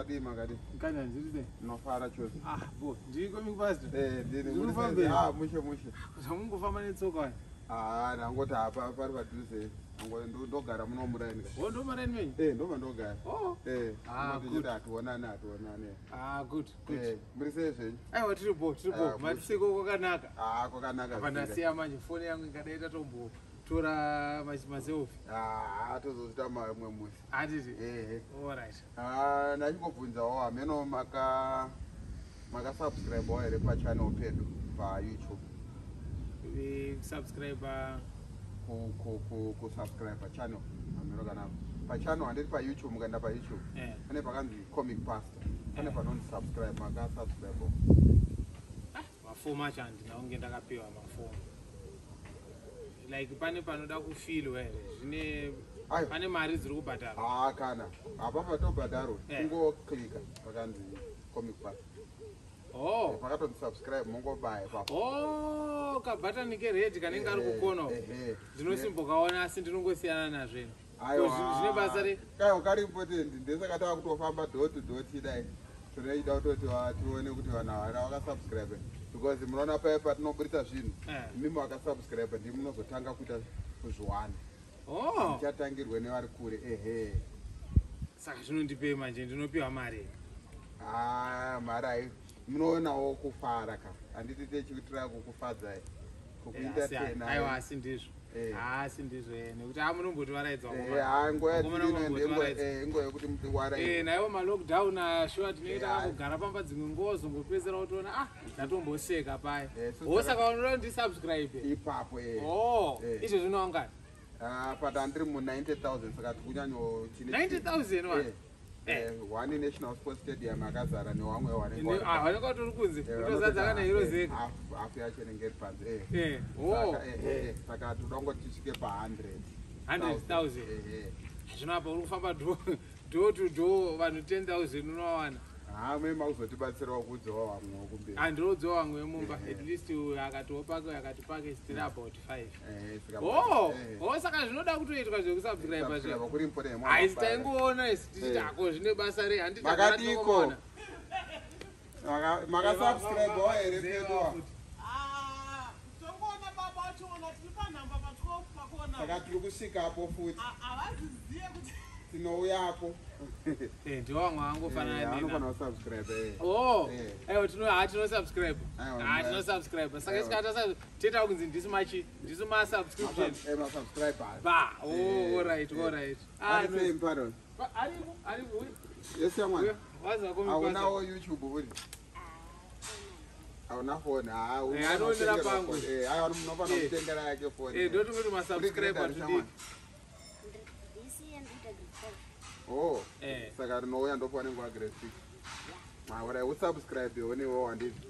Makadii, makadii? Kana ndiri sei? Ndinofara chose. Ah, bo, ndiri comic pastor. Eh, ndini. Ndiri Muri kufamba. sei? Ah, mushe mushe. Zvamungofamba netsoka wani. Ah, ndangoti apa pari padhuze. Ndogara muno muraini. Oh, ndo maraini menyu? Eh, ndobva ndogara. Oh. Eh, Ah, ndinoti good. chete hationane, hationane. Ah, good, good. Eh, muri sei zvenyu? Aiwa, tiri bo, tiri bo. Ah, good. Matisiko kwakanaka. Ah, kwakanaka. Apa ndasiya manje foni yangu ingadai tatombotora maselfie. Ah, tozozvita mamwe musi. Handiti? Eh. All right. Ah, ndachingobvunzawo hameno makasubscribewo here pachannel pedu paYouTube? Subscribe. Kusubscribe pachannel, hameno kana pachannel, handiti paYouTube, mukaenda paYouTube pane pakanzi Comic Pastor, pane panonzi subscribe. Makasubscribe? Mafomu acho handina kunge ndakapiwa mafomu. Like pane panoda kufilwa here? Zvine Aiwa. pane mari dziri kubhadharwa? Haa, kana apa patobhadharwa. Kungoclicka pakanzi Comic Pastor. Oh. Pakatonzi subscribe, mongobaya ipapo. Oh, kabhatani kered kanenge kari kukona. Ndinosimbokaona asi ndinongosiyana nazvo ino. Aiwa. Zvine basa re Kaiwa, kari important. Ndesaka tava kutofamba door to door tidai, tinoida kutoti tione kuti vanhu havana vakasubscribe, because munoona paya patinoburitsa zvinhu, imimi vakasubscribe ndimi munozotanga kuita kuzviwana. Muchatangirwe nevari kure, ehe. Saka zvinondipei manje? Ndinopiwa mari? Ah, mari hai, munoonawo kufara ka, handiti? Techitira kukufadzai, kukuentertaina. Aiwa, asi ndizvo. Asi ndizvo, nekuti a munombotivaraidza. Nguva yatiri inguva yekuti mutiwarai. Naiwo malockdown ashuwa tinenge takangogara pamba, dzimwe nguva uzombopedzera kutoona, ah, ndatomboseka paya. So O, saka unoda ndisubscribe? Ipapo, eh. Oh, izvo zvinowangani? Ah, pata ndiri mu90 000, saka tikunyanyo 90 000 wa? One National Sports Stadium akazara newamwe wanenge Ah, vanenge vatori kunze, kutozadza kana hero zeka. Hafu yacho inenge iri panze. Oh. Saka toda kungoti tisvike pa100. 100 000. Zvino apa uri kufamba door to door, vanhu 10 000 unovawana? Ha, me makuzotibatsirawo kudzowa vamwe kumberi. Handinodzowa vamwe vemumba. At least uyu akatiwo pake, uyu akati pake, tiri about five. Oh, oh, saka zvinoda kutoitwa zvekusubscribe zve. Kuri important. Haisi taingoona isi tichiti ako zvine basa rei, handiti? Makadiko? Makasubscribewo here peduwa? Tongoona baba vachiona tiri panhamba pa12 pakona. Saka tiri kusvikapo futi. Havaziziye kuti Tinouyapo. Ndiwo vamwe vangofanana nena. Anofanira kusubscribe. Oh, aiwa, tino ha tinosubscribe. Aiwa, Ha, tinosubscribe. Saka isikata toita kunzi ndisu machi, ndisu masubscription. Masubscribers. Ba, oh, all right, all right. Ah, Ari no. sei, pardon? Aripo, aripo. Yes, yamwana. Waza komi. Haunawo YouTube uri? Hauna foni? Anoonera pangu. Aiwa, munofanira kutengera yake foni. Ndotingoti masubscriber tudiki. This year ndikuita grade 5. Oh, Eh. saka rinouya ndopaunenge wa grade 6. Alright, usubscribe onewo, handiti?